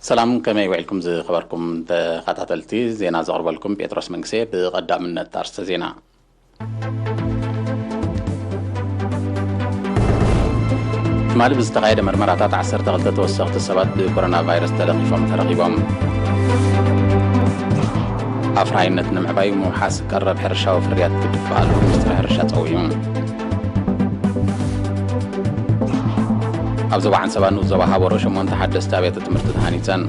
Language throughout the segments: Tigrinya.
ሰላም፣ ከመይ ውዒልኩም ዝኸበርኩም ተኸታተልቲ ዜና? ዘቕርበልኩም ጴጥሮስ መንግሴ። ብቐዳምነት ኣርስተ ዜና። ትማሊ ብዝተኻየደ መርመራታት ዓሰርተ ክልተ ተወሰኽቲ ሰባት ብኮሮና ቫይረስ ተለኺፎም ተረኺቦም። ኣፍራይነት ንምዕባይ ምውሓስ ቀረብ ሕርሻዊ ፍርያት ክድፋኣሉ ሚኒስትሪ ሕርሻ ጸዊዑ። ኣብ ዞባ ዓንሰባ ንኡስ ዞባ ሃበሮ ሸሞንተ ሓደስቲ ኣብያተ ትምህርቲ ተሃኒጸን።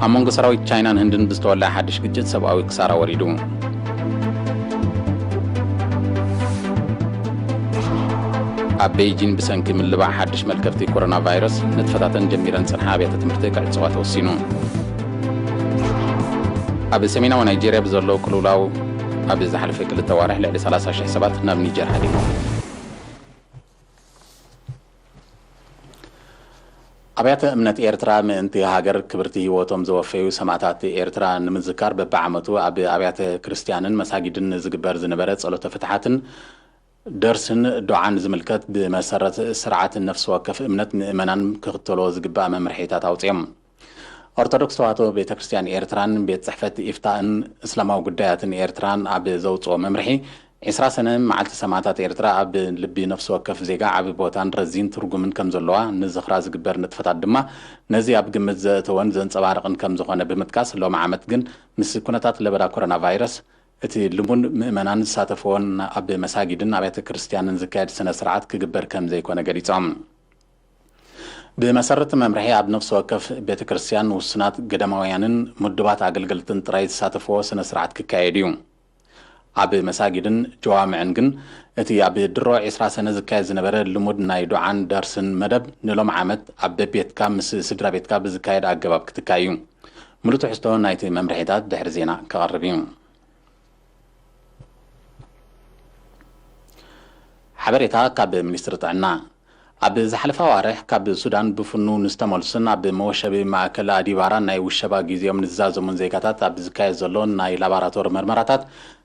ኣብ መንጎ ሰራዊት ቻይናን ህንድን ብዝተወልዐ ሓድሽ ግጭት ሰብኣዊ ክሳራ ወሪዱ። ኣብ ቤይጂን ብሰንኪ ምልባዕ ሓድሽ መልከፍቲ ኮሮና ቫይረስ ንጥፈታተን ጀሚረን ዝጸንሓ ኣብያተ ትምህርቲ ክዕጽዋ ተወሲኑ። ኣብ ሰሜናዊ ናይጄርያ ብዘሎ ቅልውላው ኣብ ዝሓለፈ ክልተ ዋርሕ ልዕሊ ሰላሳ ሽሕ ሰባት ናብ ኒጀር ሃዲሞም። ኣብያተ እምነት ኤርትራ ምእንቲ ሃገር ክብርቲ ህይወቶም ዘወፈዩ ሰማእታት ኤርትራ ንምዝካር በብዓመቱ ኣብ ኣብያተ ክርስትያንን መሳጊድን ዝግበር ዝነበረ ጸሎተ ፍትሓትን ደርስን ዱዓን ዝምልከት ብመሰረት ስርዓት ነፍሲ ወከፍ እምነት ምእመናን ክኽተሎ ዝግባእ መምርሒታት ኣውጺኦም። ኦርቶዶክስ ተዋህዶ ቤተ ክርስቲያን ኤርትራን ቤት ጽሕፈት ኢፍታእን እስላማዊ ጉዳያትን ኤርትራን ኣብ ዘውጽኦ መምርሒ፣ ዕስራ ሰነ መዓልቲ ሰማእታት ኤርትራ ኣብ ልቢ ነፍሲ ወከፍ ዜጋ ዓቢ ቦታን ረዚን ትርጉምን ከም ዘለዋ ንዝኽራ ዝግበር ንጥፈታት ድማ ነዚ ኣብ ግምት ዘእተወን ዘንጸባርቕን ከም ዝኾነ ብምጥቃስ፣ ሎም ዓመት ግን ምስ ኩነታት ለበዳ ኮሮና ቫይረስ እቲ ልሙድ ምእመናን ዝሳተፍዎን ኣብ መሳጊድን ኣብያተ ክርስትያንን ዝካየድ ስነ ስርዓት ክግበር ከም ዘይኮነ ገሊጾም። ብመሰረት መምርሒ ኣብ ነፍሲ ወከፍ ቤተ ክርስትያን ውሱናት ገዳማውያንን ምዱባት ኣገልገልትን ጥራይ ዝሳተፍዎ ስነ ስርዓት ክካየድ እዩ። ኣብ መሳጊድን ጀዋምዕን ግን እቲ ኣብ ድሮ ዕስራ ሰነ ዝካየድ ዝነበረ ልሙድ ናይ ዱዓን ደርስን መደብ ንሎም ዓመት ኣብ በቤትካ ምስ ስድራ ቤትካ ብዝካየድ ኣገባብ ክትካይ እዩ። ሙሉ ትሕዝቶ ናይቲ መምርሒታት ድሕሪ ዜና ክቐርብ እዩ። ሓበሬታ ካብ ሚኒስትሪ ጥዕና። ኣብ ዝሓለፈ ኣዋርሕ ካብ ሱዳን ብፍኑ ንዝተመልሱን ኣብ መወሸቢ ማእከል ኣዲባራ ናይ ውሸባ ግዜኦም ንዝዛዘሙን ዜጋታት ኣብ ዝካየድ ዘሎ ናይ ላባራቶሪ መርመራታት፣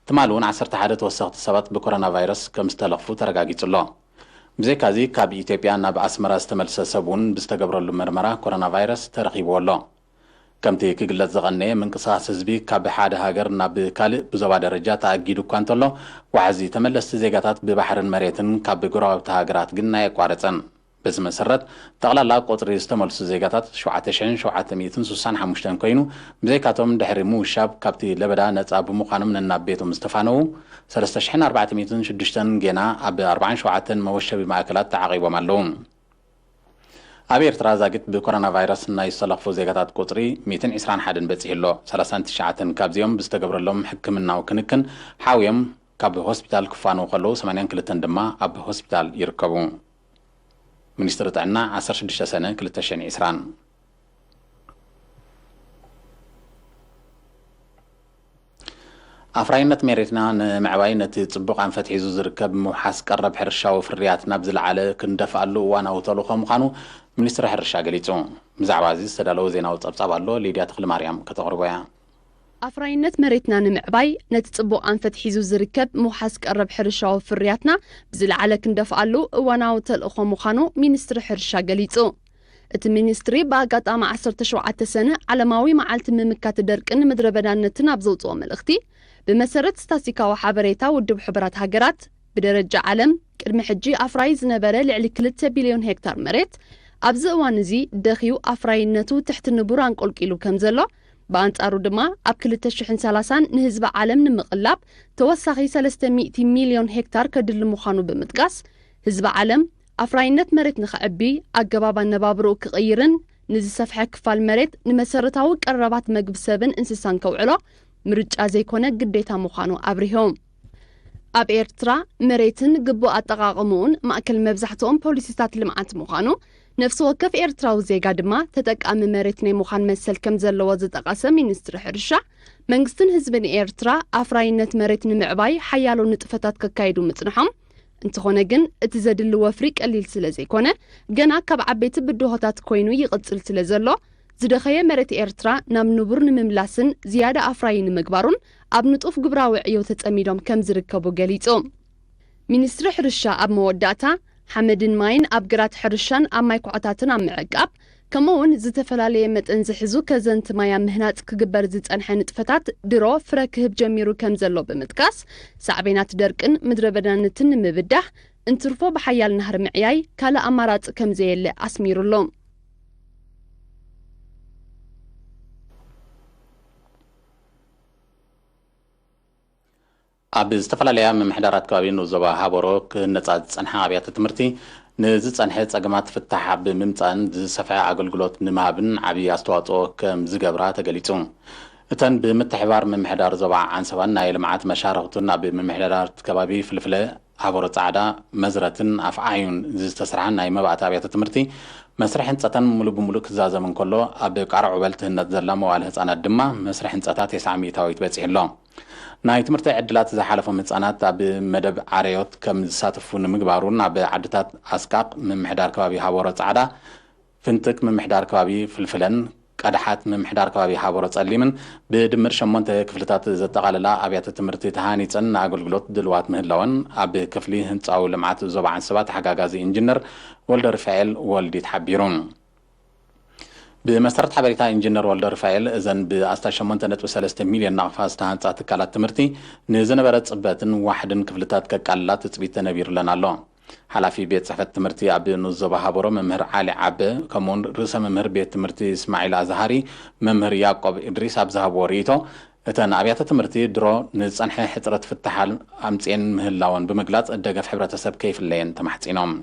ትማሊ እውን ዓሰርተ ሓደ ተወሰኽቲ ሰባት ብኮሮና ቫይረስ ከም ዝተለኽፉ ተረጋጊጹ ኣሎ። ብዘይካዚ ካብ ኢትዮጵያ ናብ ኣስመራ ዝተመልሰ ሰብ እውን ብዝተገብረሉ መርመራ ኮሮና ቫይረስ ተረኺብዎ ኣሎ። ከምቲ ክግለጽ ዝቐነየ፣ ምንቅስቓስ ህዝቢ ካብ ሓደ ሃገር ናብ ካልእ ብዞባ ደረጃ ተኣጊዱ እኳ እንተሎ፣ ዋሕዚ ተመለስቲ ዜጋታት ብባሕርን መሬትን ካብ ጎረባብቲ ሃገራት ግን ኣየቋረጸን። በዚ መሰረት፣ ጠቕላላ ቁጽሪ ዝተመልሱ ዜጋታት ሸውዓተ ሽሕን ሸውዓተ ሚእትን ስሳን ሓሙሽተን ኮይኑ፣ ብዘይካቶም ድሕሪ ምውሻብ ካብቲ ለበዳ ነጻ ብምዃኖም ነናብ ቤቶም ዝተፋነዉ ሰለስተ ሽሕን ኣርባዕተ ሚእትን ሽዱሽተን ጌና ኣብ ኣርባዓን ሸውዓተን መወሸቢ ማእከላት ተዓቒቦም ኣለዉ። ኣብ ኤርትራ ዛጊት ብኮሮና ቫይረስ ናይ ዝተለኽፉ ዜጋታት ቁጽሪ ሚእትን ዕስራን ሓደን በጺሑ ኣሎ። ሰላሳን ትሽዓተን ካብዚኦም ብዝተገብረሎም ሕክምናዊ ክንክን ሓውዮም ካብ ሆስፒታል ክፋነዉ ከለዉ፣ ሰማንያን ክልተን ድማ ኣብ ሆስፒታል ይርከቡ። ሚኒስትሪ ጥዕና፣ ዓሰርተ ሽዱሽተ ሰነ ክልተ ሽሕን ዕስራን። ኣፍራይነት መሬትና ንምዕባይ ነቲ ጽቡቕ ኣንፈት ሒዙ ዝርከብ ምውሓስ ቀረብ ሕርሻዊ ፍርያት ናብ ዝለዓለ ክንደፍኣሉ እዋናዊ ተልእኾ ምዃኑ ሚኒስትሪ ሕርሻ ገሊጹ። ብዛዕባ እዚ ዝተዳለወ ዜናዊ ጸብጻብ ኣሎ፣ ሊድያ ተኽለማርያም ከተቕርቦ እያ። ኣፍራይነት መሬትና ንምዕባይ ነቲ ጽቡቕ ኣንፈት ሒዙ ዝርከብ ምውሓስ ቀረብ ሕርሻዊ ፍርያትና ብዝለዓለ ክንደፍኣሉ እዋናዊ ተልእኾ ምዃኑ ሚኒስትሪ ሕርሻ ገሊጹ። እቲ ሚኒስትሪ ብኣጋጣሚ ዓሰርተ ሸውዓተ ሰነ ዓለማዊ መዓልቲ ምምካት ደርቅን ምድረ በዳነትን ኣብ ዘውጽኦ መልእኽቲ፣ ብመሰረት ስታስቲካዊ ሓበሬታ ውድብ ሕቡራት ሃገራት፣ ብደረጃ ዓለም ቅድሚ ሕጂ ኣፍራዪ ዝነበረ ልዕሊ ክልተ ቢልዮን ሄክታር መሬት ኣብዚ እዋን እዚ ደኺዩ ኣፍራይነቱ ትሕቲ ንቡር ኣንቆልቂሉ ከም ዘሎ፣ ብኣንጻሩ ድማ ኣብ ክልተ ሽሕን ሰላሳን ንህዝቢ ዓለም ንምቕላብ ተወሳኺ ሰለስተ ሚእቲ ሚልዮን ሄክታር ከድሊ ምዃኑ ብምጥቃስ፣ ህዝቢ ዓለም ኣፍራይነት መሬት ንኸዕቢ፣ ኣገባብ ኣነባብርኡ ክቕይርን ንዝሰፍሐ ክፋል መሬት ንመሰረታዊ ቀረባት መግቢ ሰብን እንስሳን ከውዕሎ ምርጫ ዘይኮነ ግዴታ ምዃኑ ኣብሪሆም። ኣብ ኤርትራ መሬትን ግቡእ ኣጠቓቕምኡን ማእከል መብዛሕትኦም ፖሊሲታት ልምዓት ምዃኑ፣ ነፍሲ ወከፍ ኤርትራዊ ዜጋ ድማ ተጠቃሚ መሬት ናይ ምዃን መሰል ከም ዘለዎ ዝጠቐሰ ሚኒስትሪ ሕርሻ፣ መንግስትን ህዝብን ኤርትራ ኣፍራይነት መሬት ንምዕባይ ሓያሎ ንጥፈታት ከካይዱ ምጽንሖም፣ እንተኾነ ግን እቲ ዘድሊ ወፍሪ ቀሊል ስለ ዘይኮነ፣ ገና ካብ ዓበይቲ ብድሆታት ኮይኑ ይቕጽል ስለ ዘሎ፣ ዝደኸየ መሬት ኤርትራ ናብ ንቡር ንምምላስን ዝያዳ ኣፍራዪ ንምግባሩን ኣብ ንጡፍ ግብራዊ ዕዮ ተጸሚዶም ከም ዝርከቡ ገሊጹ። ሚኒስትሪ ሕርሻ ኣብ መወዳእታ፣ ሓመድን ማይን ኣብ ግራት ሕርሻን ኣብ ማይ ኩዖታትን ኣብ ምዕቃብ፣ ከምኡ እውን ዝተፈላለየ መጠን ዝሕዙ ከዘንቲ ማይ ኣብ ምህናጽ ክግበር ዝጸንሐ ንጥፈታት ድሮ ፍረ ክህብ ጀሚሩ ከም ዘሎ ብምጥቃስ፣ ሳዕቤናት ደርቅን ምድረ በዳነትን ንምብዳህ እንትርፎ ብሓያል ናህሪ ምዕያይ ካልእ ኣማራጺ ከም ዘየለ ኣስሚሩሉ። ኣብ ዝተፈላለያ ምምሕዳራት ከባቢ ንኡስ ዞባ ሃበሮ ክህነጻ ዝጸንሓ ኣብያተ ትምህርቲ ንዝጸንሐ ጸገማት ፍታሕ ኣብ ምምጻእን ዝሰፍሐ ኣገልግሎት ንምሃብን ዓብዪ ኣስተዋጽኦ ከም ዝገብራ ተገሊጹ። እተን ብምትሕብባር ምምሕዳር ዞባ ዓንሰባን ናይ ልምዓት መሻርኽቱን ኣብ ምምሕዳራት ከባቢ ፍልፍለ ሃበሮ ጻዕዳ፣ መዝረትን ኣፍዓዩን ዝተሰርሓ ናይ መባእቲ ኣብያተ ትምህርቲ መስርሕ ህንጸተን ሙሉእ ብሙሉእ ክዛዘም እንከሎ፣ ኣብ ቃርዕ ዑበል ትህነጽ ዘላ መዋእለ ህጻናት ድማ መስርሕ ህንጸታ ተስዓ ሚእታዊት በጺሑ ኣሎ። ናይ ትምህርቲ ዕድላት ዝሓለፎም ህጻናት ኣብ መደብ ዓረዮት ከም ዝሳተፉ ንምግባሩን ኣብ ዓድታት ኣስቃቕ ምምሕዳር ከባቢ ሃበሮ ጻዕዳ፣ ፍንትክ ምምሕዳር ከባቢ ፍልፍለን ቀዳሓት ምምሕዳር ከባቢ ሃበሮ ጸሊምን ብድምር ሸሞንተ ክፍልታት ዘጠቓለላ ኣብያተ ትምህርቲ ተሃኒጸን ንኣገልግሎት ድልዋት ምህላወን ኣብ ክፍሊ ህንጻዊ ልምዓት ዞባ ዓንሰባ ተሓጋጋዚ ኢንጂነር ወልደ ሩፋኤል ወልዲት ሓቢሩ። ብመሰረት ሓበሬታ ኢንጂነር ወልደ ሩፋኤል፣ እዘን ብኣስታት ሸሞንተ ነጥቢ ሰለስተ ሚልዮን ናቕፋ ዝተሃንጻ ትካላት ትምህርቲ ንዝነበረ ጽበትን ዋሕድን ክፍልታት ከቃልላ ትጽቢት ተነቢሩለን ኣሎ። ሓላፊ ቤት ጽሕፈት ትምህርቲ ኣብ ንኡስ ዞባ ሃበሮ መምህር ዓሊ ዓበ፣ ከምኡውን ርእሰ መምህር ቤት ትምህርቲ እስማዒል ኣዝሃሪ መምህር ያዕቆብ ኢድሪስ ኣብ ዝሃብዎ ርእይቶ፣ እተን ኣብያተ ትምህርቲ ድሮ ንዝጸንሐ ሕጽረት ፍታሕ ኣምጽኤን ምህላወን ብምግላጽ፣ ደገፍ ሕብረተሰብ ከይፍለየን ተማሕጺኖም።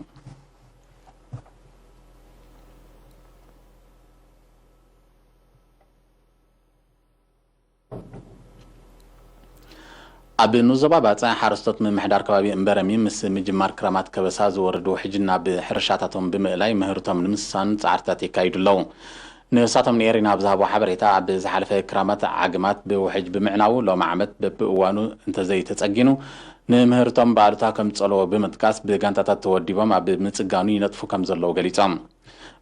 ኣብ ንኡስ ዞባ ባጽዕ ሓረስቶት ምምሕዳር ከባቢ እምበረሚ ምስ ምጅማር ክረማት ከበሳ ዝወርድ ውሕጅ ናብ ሕርሻታቶም ብምእላይ ምህርቶም ንምስሳን ጻዕርታት የካይዱ ኣለዉ። ንሳቶም ንኤሪና ኣብ ዝሃቦ ሓበሬታ፣ ኣብ ዝሓለፈ ክራማት ዓግማት ብውሕጅ ብምዕናዉ፣ ሎሚ ዓመት በብእዋኑ እንተዘይተጸጊኑ ንምህርቶም ብኣሉታ ከም ዝጸልዎ ብምጥቃስ፣ ብጋንታታት ተወዲቦም ኣብ ምጽጋኑ ይነጥፉ ከም ዘለዉ ገሊጾም።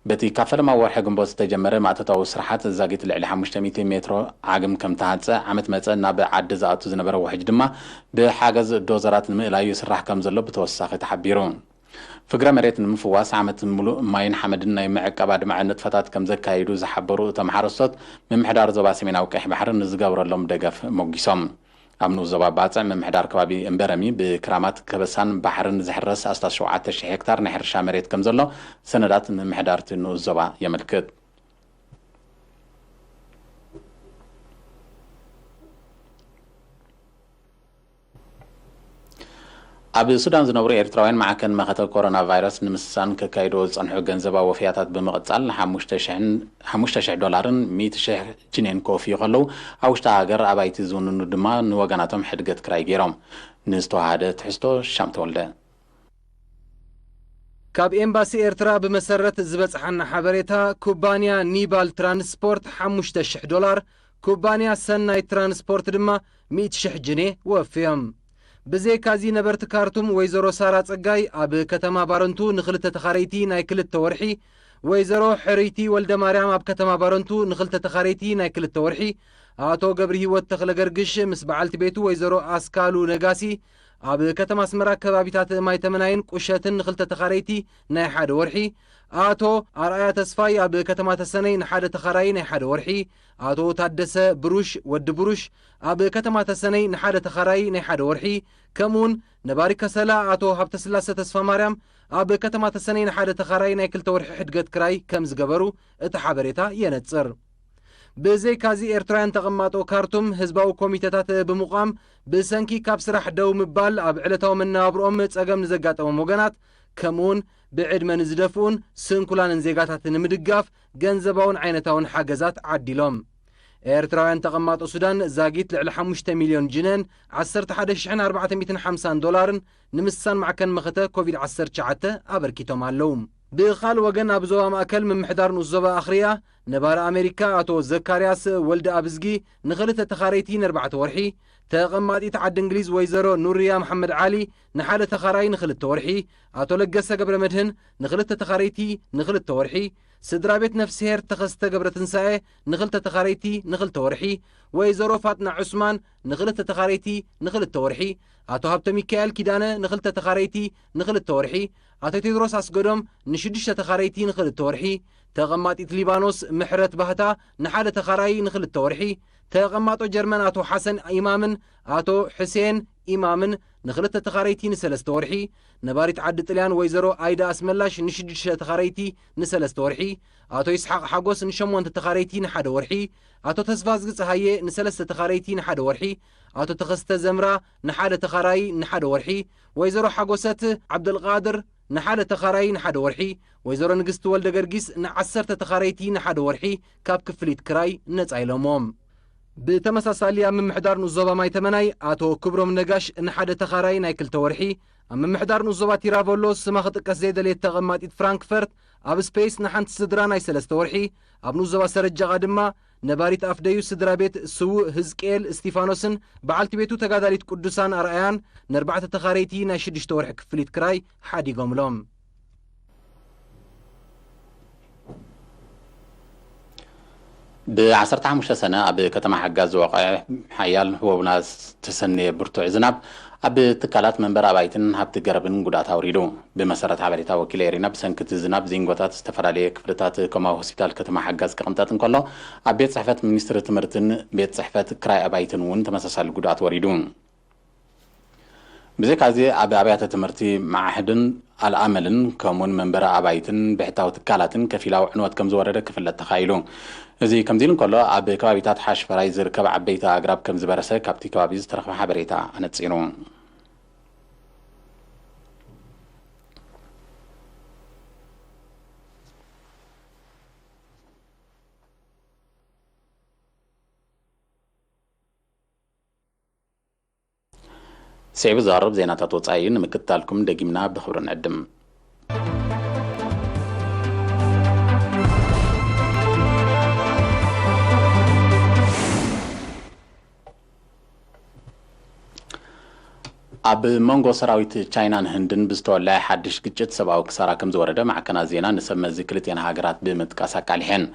በቲ ካብ ፈለማ ወርሒ ግንቦት ዝተጀመረ ማእቶታዊ ስራሓት፣ ዛጊት ልዕሊ ሓሙሽተ ሚእቲ ሜትሮ ዓግም ከም ተሃንጸ፣ ዓመት መጸ ናብ ዓዲ ዝኣቱ ዝነበረ ውሕጅ ድማ ብሓገዝ ዶዘራት ንምእላዩ ይስራሕ ከም ዘሎ ብተወሳኺ ተሓቢሩ። ፍግረ መሬት ንምፍዋስ ዓመት ምሉእ ማይን ሓመድን ናይ ምዕቃብ ኣድማዒ ንጥፈታት ከም ዘካይዱ ዝሓበሩ እቶም ሓረስቶት፣ ምምሕዳር ዞባ ሰሜናዊ ቀይሕ ባሕሪ ንዝገብረሎም ደገፍ ሞጊሶም። ኣብ ንኡስ ዞባ ባጽዕ ምምሕዳር ከባቢ እምበረሚ ብክራማት ከበሳን ባሕርን ዝሕረስ ኣስታት ሸውዓተ ሺሕ ሄክታር ናይ ሕርሻ መሬት ከም ዘሎ ሰነዳት ምምሕዳር እቲ ንኡስ ዞባ የመልክት። ኣብ ሱዳን ዝነብሩ ኤርትራውያን ማዕከን መኸተ ኮሮና ቫይረስ ንምስሳን ከካይድዎ ዝጸንሑ ገንዘባዊ ወፍያታት ብምቕጻል፣ ሓሙሽተ ሽሕን፣ ሓሙሽተ ሽሕ ዶላርን ሚእቲ ሽሕ ጅኔን ክወፍዩ ከለዉ፣ ኣብ ውሽጢ ሃገር ኣባይቲ ዝውንኑ ድማ ንወገናቶም ሕድገት ክራይ ገይሮም። ንዝተዋሃደ ትሕዝቶ ሻም ተወልደ። ካብ ኤምባሲ ኤርትራ ብመሰረት ዝበጽሓና ሓበሬታ፣ ኩባንያ ኒባል ትራንስፖርት ሓሙሽተ ሽሕ ዶላር፣ ኩባንያ ሰናይ ትራንስፖርት ድማ ሚእቲ ሽሕ ጅኔ ወፍዮም። ብዘይካዚ ነበርቲ ካርቱም ወይዘሮ ሳራ ጸጋይ ኣብ ከተማ ባረንቱ ንኽልተ ተኻረይቲ ናይ ክልተ ወርሒ፣ ወይዘሮ ሕርይቲ ወልደ ማርያም ኣብ ከተማ ባረንቱ ንኽልተ ተኻረይቲ ናይ ክልተ ወርሒ፣ ኣቶ ገብሪ ህይወት ተኽለ ገርግሽ ምስ በዓልቲ ቤቱ ወይዘሮ ኣስካሉ ነጋሲ ኣብ ከተማ ኣስመራ ከባቢታት ማይ ተመናይን ቁሸትን ንኽልተ ተኻረይቲ ናይ ሓደ ወርሒ፣ ኣቶ ኣርኣያ ተስፋይ ኣብ ከተማ ተሰነይ ንሓደ ተኻራዪ ናይ ሓደ ወርሒ፣ ኣቶ ታደሰ ብሩሽ ወዲ ብሩሽ ኣብ ከተማ ተሰነይ ንሓደ ተኻራዪ ናይ ሓደ ወርሒ፣ ከምኡውን ነባሪ ከሰላ ኣቶ ሃብተስላሰ ተስፋ ማርያም ኣብ ከተማ ተሰነይ ንሓደ ተኻራዪ ናይ ክልተ ወርሒ ሕድገት ክራይ ከም ዝገበሩ እቲ ሓበሬታ የነጽር። ብዘይካዚ ኤርትራውያን ተቐማጦ ካርቱም ህዝባዊ ኮሚተታት ብምቋም ብሰንኪ ካብ ስራሕ ደው ምባል ኣብ ዕለታዊ መነባብሮኦም ጸገም ንዘጋጠሞም ወገናት ከምኡውን ብዕድመ ንዝደፍኡን ስንኩላንን ዜጋታት ንምድጋፍ ገንዘባውን ዓይነታውን ሓገዛት ዓዲሎም። ኤርትራውያን ተቐማጦ ሱዳን ዛጊት ልዕሊ ሓሙሽተ ሚልዮን ጅነን ዓሰርተ ሓደ ሽሕን ኣርባዕተ ሚእትን ሓምሳን ዶላርን ንምስሳን ማዕከን መኸተ ኮቪድ ዓሰርተ ትሽዓተ ኣበርኪቶም ኣለዉ። ብኻልእ ወገን ኣብ ዞባ ማእከል ምምሕዳር ንኡስ ዞባ ኣኽርያ ነባሪ ኣሜሪካ ኣቶ ዘካርያስ ወልደ ኣብዝጊ ንኽልተ ተኻረይቲ ንኣርባዕተ ወርሒ፣ ተቐማጢት ዓዲ እንግሊዝ ወይዘሮ ኑርያ መሓመድ ዓሊ ንሓደ ተኻራይ ንኽልተ ወርሒ፣ ኣቶ ለገሰ ገብረ መድህን ንኽልተ ተኻረይቲ ንኽልተ ወርሒ፣ ስድራ ቤት ነፍስሄር ተኸስተ ገብረ ትንሳኤ ንኽልተ ተኻረይቲ ንኽልተ ወርሒ፣ ወይዘሮ ፋጥና ዑስማን ንኽልተ ተኻረይቲ ንኽልተ ወርሒ፣ ኣቶ ሃብተ ሚካኤል ኪዳነ ንኽልተ ተኻረይቲ ንኽልተ ወርሒ፣ ኣቶ ቴድሮስ ኣስገዶም ንሽዱሽተ ተኻረይቲ ንኽልተ ወርሒ፣ ተቐማጢት ሊባኖስ ምሕረት ባህታ ንሓደ ተኻራዪ ንኽልተ ወርሒ፣ ተቐማጦ ጀርመን ኣቶ ሓሰን ኢማምን ኣቶ ሕሴን ኢማምን ንኽልተ ተኻረይቲ ንሰለስተ ወርሒ፣ ነባሪት ዓዲ ጥልያን ወይዘሮ ኣይዳ ኣስመላሽ ንሽዱሽተ ተኻረይቲ ንሰለስተ ወርሒ፣ ኣቶ ይስሓቕ ሓጎስ ንሸሞንተ ተኻረይቲ ንሓደ ወርሒ፣ ኣቶ ተስፋዝጊ ጸሃየ ንሰለስተ ተኻረይቲ ንሓደ ወርሒ፣ ኣቶ ተኸስተ ዘምራ ንሓደ ተኻራዪ ንሓደ ወርሒ፣ ወይዘሮ ሓጎሰት ዓብደልቃድር ንሓደ ተኻራዪ ንሓደ ወርሒ፣ ወይዘሮ ንግስቲ ወልደ ገርጊስ ንዓሰርተ ተኻረይቲ ንሓደ ወርሒ ካብ ክፍሊት ክራይ ነጻ ኢሎሞም። ብተመሳሳሊ ኣብ ምምሕዳር ንኡስ ዞባ ማይ ተመናይ ኣቶ ክብሮም ነጋሽ ንሓደ ተኻራዪ ናይ ክልተ ወርሒ፣ ኣብ ምምሕዳር ንኡስ ዞባ ቲራቮሎ ስማ ክጥቀስ ዘይደለየት ተቐማጢት ፍራንክፈርት ኣብ ስፔስ ንሓንቲ ስድራ ናይ ሰለስተ ወርሒ፣ ኣብ ንኡስ ዞባ ሰረጀቓ ድማ ነባሪት ኣፍደዩ ስድራ ቤት ስዉእ ህዝቅኤል እስቲፋኖስን በዓልቲ ቤቱ ተጋዳሊት ቅዱሳን ኣርኣያን ንኣርባዕተ ተኻረይቲ ናይ ሽዱሽተ ወርሒ ክፍሊት ክራይ ሓዲጎምሎም። ብ ዓሰርተ ሓሙሽተ ሰነ ኣብ ከተማ ሓጋዝ ዝወቐዐ ሓያል ህቦብላ ዝተሰነየ ብርቱዕ ዝናብ ኣብ ትካላት መንበሪ ኣባይትን ሃብቲ ገረብን ጉድኣት ኣውሪዱ። ብመሰረት ሓበሬታ ወኪል ኤሪና፣ ብሰንኪ እቲ ዝናብ ዚንጎታት ዝተፈላለየ ክፍልታት ኮማዊ ሆስፒታል ከተማ ሓጋዝ ክቕንጠጥ እንከሎ፣ ኣብ ቤት ጽሕፈት ሚኒስትሪ ትምህርትን ቤት ጽሕፈት ክራይ ኣባይትን እውን ተመሳሳሊ ጉድኣት ወሪዱ። ብዘይካዚ ኣብ ኣብያተ ትምህርቲ፣ መዓህድን ኣልኣመልን ከምኡውን መንበሪ ኣባይትን ብሕታዊ ትካላትን ከፊላዊ ዕንወት ከም ዝወረደ ክፍለጥ ተኻኢሉ። እዚ ከምዚ ኢሉ እንከሎ፣ ኣብ ከባቢታት ሓሽፈራይ ዝርከብ ዓበይቲ ኣግራብ ከም ዝበረሰ ካብቲ ከባቢ ዝተረኽበ ሓበሬታ ኣነጺሩ። ስዒቡ ዝቐርብ ዜናታት ወጻኢ ንምክትታልኩም ደጊምና ብኽብሪ ንዕድም። ኣብ መንጎ ሰራዊት ቻይናን ህንድን ብዝተወልዐ ሓድሽ ግጭት ሰብኣዊ ክሳራ ከም ዝወረደ ማዕከናት ዜና ንሰብ መዚ ክልቲኤን ሃገራት ብምጥቃስ ኣቃሊሐን።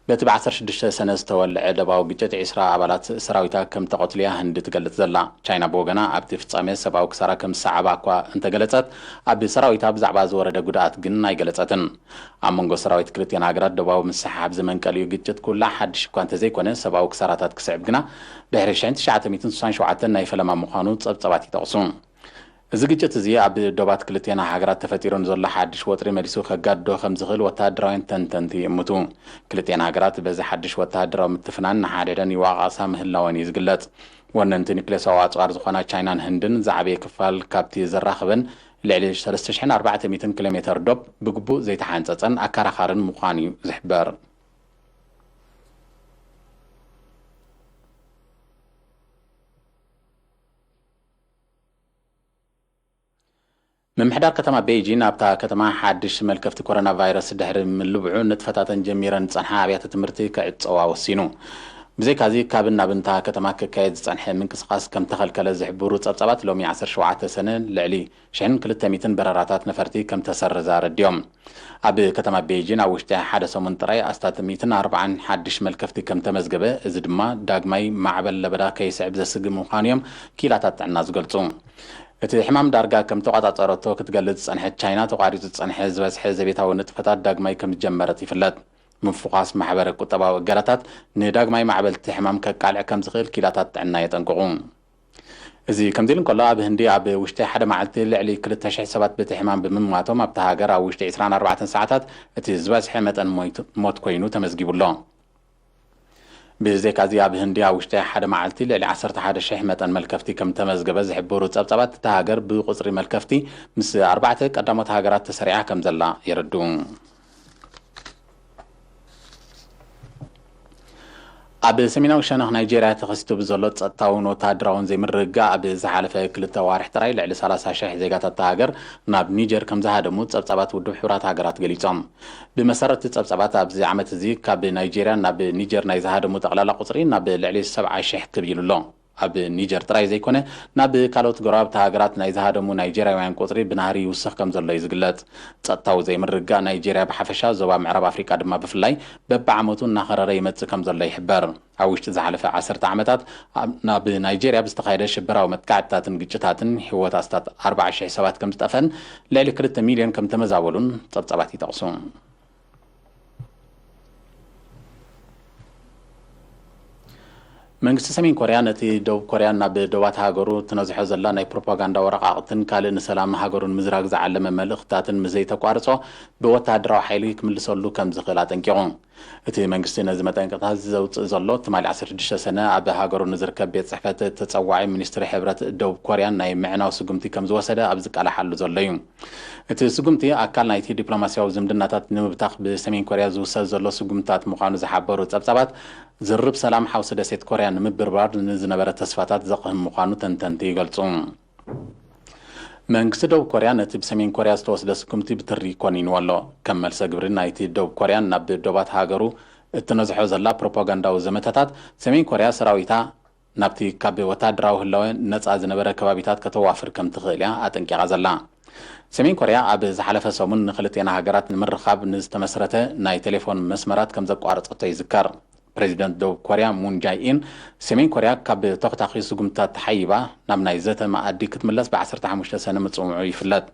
በቲ ብ ዓሰርተ ሽዱሽተ ሰነ ዝተወልዐ ደባዊ ግጭት ዒስራ ኣባላት ሰራዊታ ከም ተቐትሉያ ህንዲ ትገልጽ ዘላ። ቻይና ብወገና ኣብቲ ፍጻሜ ሰብኣዊ ክሳራ ከም ዝሰዓባ እኳ እንተገለጸት፣ ኣብ ሰራዊታ ብዛዕባ ዝወረደ ጉድኣት ግን ኣይገለጸትን። ኣብ መንጎ ሰራዊት ክልቲኤን ሃገራት ደባዊ ምስሕሓብ ዝመንቀሊኡ ግጭት ክውላዕ ሓድሽ እኳ እንተዘይኮነ፣ ሰብኣዊ ክሳራታት ክስዕብ ግና ድሕሪ ሽሕን ትሽዓተ ሚእትን ስሳን ሸውዓተን ናይ ፈለማ ምዃኑ ጸብጸባት ይጠቕሱ። እዚ ግጭት እዚ ኣብ ዶባት ክልቲኤን ሃገራት ተፈጢሩ ንዘሎ ሓድሽ ወጥሪ መሊሱ ከጋድዶ ከም ዝኽእል ወተሃደራውያን ተንተንቲ ይእምቱ። ክልቲኤን ሃገራት በዚ ሓድሽ ወተሃደራዊ ምትፍናን ንሓድሕደን ይዋቓቕሳ ምህላወን እዩ ዝግለጽ። ወነንቲ ኒክሌሳዊ ኣጽዋር ዝኾና ቻይናን ህንድን ዝዓበየ ክፋል ካብቲ ዘራኽበን ልዕሊ ሰለስተ ሽሕን ኣርባዕተ ሚእትን ኪሎ ሜተር ዶብ ብግቡእ ዘይተሓንጸጸን ኣከራኻርን ምዃኑ እዩ ዝሕበር። ምምሕዳር ከተማ ቤይጂን ኣብታ ከተማ ሓድሽ መልከፍቲ ኮሮና ቫይረስ ድሕሪ ምልብዑ፣ ንጥፈታተን ጀሚረን ዝጸንሓ ኣብያተ ትምህርቲ ክዕጸዋ ወሲኑ። ብዘይካዚ፣ ካብን ናብን እታ ከተማ ክካየድ ዝጸንሐ ምንቅስቓስ ከም ተኸልከለ ዝሕብሩ ጸብጻባት፣ ሎሚ ዓሰርተ ሸውዓተ ሰነ ልዕሊ ሽሕን ክልተ ሚእትን በረራታት ነፈርቲ ከም ተሰረዘ ኣረዲኦም። ኣብ ከተማ ቤይጂን ኣብ ውሽጢ ሓደ ሰሙን ጥራይ ኣስታት ሚእትን ኣርባዓን ሓድሽ መልከፍቲ ከም ተመዝገበ፣ እዚ ድማ ዳግማይ ማዕበል ለበዳ ከይስዕብ ዘስግእ ምዃኑ እዮም ክኢላታት ጥዕና ዝገልጹ። እቲ ሕማም ዳርጋ ከም ተቋጻጸረቶ ክትገልጽ ዝጸንሐት ቻይና፣ ተቋሪጹ ዝጸንሐ ዝበዝሐ ዘቤታዊ ንጥፈታት ዳግማይ ከም ዝጀመረት ይፍለጥ። ምፍዃስ ማሕበረ ቁጠባዊ እገዳታት ንዳግማይ ማዕበል እቲ ሕማም ከቃልዕ ከም ዝኽእል ክኢላታት ጥዕና የጠንቅቑ። እዚ ከምዚ ኢሉ እንከሎ፣ ኣብ ህንዲ ኣብ ውሽጢ ሓደ መዓልቲ ልዕሊ ክልተ ሽሕ ሰባት በቲ ሕማም ብምማቶም፣ ኣብታ ሃገር ኣብ ውሽጢ ዕስራን ኣርባዕተን ሰዓታት እቲ ዝበዝሐ መጠን ሞይት-፣ ሞት ኮይኑ ተመዝጊቡ ኣሎ። ብዘይካዚ፣ ኣብ ህንዲ ኣብ ውሽጢ ሓደ መዓልቲ ልዕሊ ዓሰርተ ሓደ ሽሕ መጠን መልከፍቲ ከም ተመዝገበ ዝሕብሩ ጸብጻባት፣ እታ ሃገር ብቁጽሪ መልከፍቲ ምስ ኣርባዕተ ቀዳሞት ሃገራት ተሰሪዓ ከም ዘላ የረድኡ። ኣብ ሰሜናዊ ሸነኽ ናይጄርያ ተኸሲቱ ብዘሎ ጸጥታውን ወተሃደራውን ዘይምርግጋእ፣ ኣብ ዝሓለፈ ክልተ ኣዋርሕ ጥራይ ልዕሊ ሰላሳ ሽሕ ዜጋታት እታ ሃገር ናብ ኒጀር ከም ዝሃደሙ ጸብጻባት ውድብ ሕቡራት ሃገራት ገሊጾም። ብመሰረት ጸብጻባት፣ ኣብዚ ዓመት እዚ ካብ ናይጄርያ ናብ ኒጀር ናይ ዝሃደሙ ጠቕላላ ቁጽሪ ናብ ልዕሊ ሰብዓ ሽሕ ክብ ኢሉ ኣሎ። ኣብ ኒጀር ጥራይ ዘይኮነ፣ ናብ ካልኦት ጎረባብቲ ሃገራት ናይ ዝሃደሙ ናይጄርያውያን ቁጽሪ ብናህሪ ይውስኽ ከም ዘሎ እዩ ዝግለጽ። ጸጥታዊ ዘይምርግጋእ ናይጄርያ ብሓፈሻ፣ ዞባ ምዕራብ ኣፍሪቃ ድማ ብፍላይ፣ በብዓመቱ እናኸረረ ይመጽእ ከም ዘሎ ይሕበር። ኣብ ውሽጢ ዝሓለፈ ዓሰርተ ዓመታት፣ ኣብ፣ ናብ ናይጄርያ ብዝተኻየደ ሽበራዊ መጥቃዕትታትን ግጭታትን ህይወት ኣስታት ኣርባዓ ሽሕ ሰባት ከም ዝጠፈን ልዕሊ ክልተ ሚልዮን ከም ተመዛበሉን ጸብጻባት ይጠቕሱ። መንግስቲ ሰሜን ኮርያ ነቲ ደቡብ ኮርያ ናብ ዶባት ሃገሩ ትነዝሖ ዘላ ናይ ፕሮፓጋንዳ ወረቓቕትን ካልእ ንሰላም ሃገሩን ምዝራግ ዝዓለመ መልእኽትታትን ምስ ዘይተቋርጾ፣ ብወተሃደራዊ ሓይሊ ክምልሰሉ ከም ዝኽእል ኣጠንቂቑ። እቲ መንግስቲ ነዚ መጠንቀቕታ ዘውጽእ ዘሎ፣ ትማሊ ዓሰርተ ሽዱሽተ ሰነ ኣብ ሃገሩ ንዝርከብ ቤት ጽሕፈት ተጸዋዒ ሚኒስትሪ ሕብረት ደቡብ ኮርያን ናይ ምዕናው ስጉምቲ ከም ዝወሰደ ኣብ ዝቃላሓሉ ዘሎ እዩ። እቲ ስጉምቲ ኣካል ናይቲ ዲፕሎማስያዊ ዝምድናታት ንምብታኽ ብሰሜን ኮርያ ዝውሰድ ዘሎ ስጉምትታት ምዃኑ ዝሓበሩ ጸብጻባት፣ ዝርብ ሰላም ሓውሲ ደሴት ኮርያ ንምብርባር ንዝነበረ ተስፋታት ዘቕህም ምዃኑ ተንተንቲ ይገልጹ። መንግስቲ ደቡብ ኮርያ ነቲ ብሰሜን ኮርያ ዝተወስደ ስጉምቲ ብትሪ ኮኒንዎ ኣሎ። ከም መልሰ ግብሪ ናይቲ ደቡብ ኮርያ ናብ ዶባት ሃገሩ እትነዝሖ ዘላ ፕሮፓጋንዳዊ ዘመተታት፣ ሰሜን ኮርያ ሰራዊታ ናብቲ ካብ ወተሃደራዊ ህላወ ነጻ ዝነበረ ከባቢታት ከተዋፍር ከም ትኽእል እያ ኣጠንቂቓ ዘላ። ሰሜን ኮርያ ኣብ ዝሓለፈ ሰሙን ንክልቴና ሃገራት ንምርኻብ ንዝተመስረተ ናይ ቴሌፎን መስመራት ከም ዘቋረጸቶ ይዝከር። ፕሬዚደንት ደቡብ ኮርያ ሙን ጃይ ኢን፣ ሰሜን ኮርያ ካብ ተኽታኺ ስጉምትታት ተሓይባ ናብ ናይ ዘተ መኣዲ ክትምለስ ብ ዓሰርተ ሓሙሽተ ሰነ ምጽውዑ ይፍለጥ።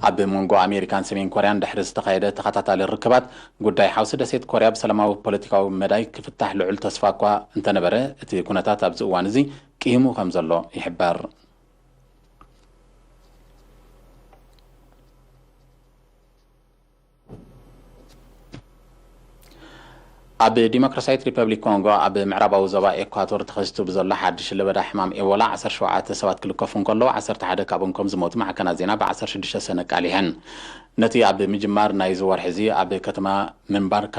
ኣብ መንጎ ኣሜሪካን ሰሜን ኮርያን ድሕሪ ዝተኻየደ ተኸታታሊ ርክባት፣ ጉዳይ ሓውሲ ደሴት ኮርያ ብሰላማዊ ፖለቲካዊ መዳይ ክፍታሕ ልዑል ተስፋ እኳ እንተነበረ፣ እቲ ኩነታት ኣብዚ እዋን እዚ ቂሂሙ ከም ዘሎ ይሕበር። ኣብ ዲሞክራሲያዊት ሪፐብሊክ ኮንጎ፣ ኣብ ምዕራባዊ ዞባ ኤኳቶር ተኸሲቱ ብዘሎ ሓድሽ ለበዳ ሕማም ኤቦላ፣ ዓሰርተ ሸውዓተ ሰባት ክልከፉ እንከለዉ፣ ዓሰርተ ሓደ ካብኦም ከም ዝሞቱ ማዕከናት ዜና ብ ዓሰርተ ሽዱሽተ ሰነ ኣቃሊሐን። ነቲ ኣብ ምጅማር ናይዚ ወርሒ እዚ ኣብ ከተማ ምንባርካ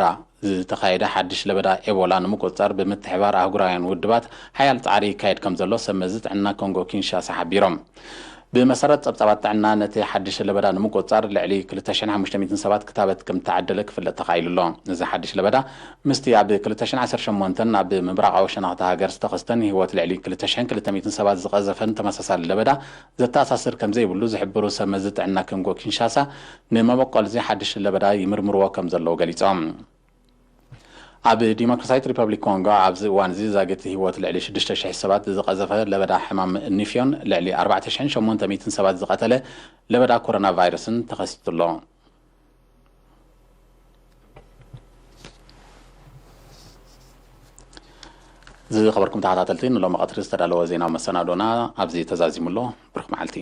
ዝተኻየደ ሓድሽ ለበዳ ኤቦላ ንምቁጽጻር ብምትሕብባር ኣህጉራውያን ውድባት ሓያል ጻዕሪ ይካየድ ከም ዘሎ ሰብ መዚ ጥዕና ኮንጎ ኪንሻሳ ሓቢሮም። ብመሰረት ጸብጻባት ጥዕና፣ ነቲ ሓድሽ ለበዳ ንምቁጽጻር ልዕሊ ክልተ ሽሕን ሓሙሽተ ሚእትን ሰባት ክታበት ከም ተዓደለ ክፍለጥ ተኻኢሉ ኣሎ። እዚ ሓድሽ ለበዳ ምስቲ ኣብ ክልተ ሽሕን ዓሰርተ ሸሞንተን ኣብ ምብራቓዊ ሸነኽቲ ሃገር ዝተኸስተን ህይወት ልዕሊ ክልተ ሽሕን ክልተ ሚእትን ሰባት ዝቐዘፈን ተመሳሳሊ ለበዳ ዘተኣሳስር ከም ዘይብሉ ዝሕብሩ ሰብ መዚ ጥዕና ኮንጎ ኪንሻሳ፣ ንመበቆል እዚ ሓድሽ ለበዳ ይምርምርዎ ከም ዘለዉ ገሊጾም። ኣብ ዲሞክራሲያዊት ሪፐብሊክ ኮንጎ ኣብዚ እዋን እዚ ዛጊት ህይወት ልዕሊ ሽዱሽተ ሽሕ ሰባት ዝቐዘፈ ለበዳ ሕማም ኒፍዮን ልዕሊ ኣርባዕተ ሽሕን ሸሞንተ ሚእትን ሰባት ዝቐተለ ለበዳ ኮሮና ቫይረስን ተኸሲቱ ኣሎ። ዝኸበርኩም ተኸታተልቲ፣ ንሎሚ ቀትሪ ዝተዳለወ ዜናዊ መሰናዶና ኣብዚ ተዛዚሙ ኣሎ። ብሩኽ መዓልቲ።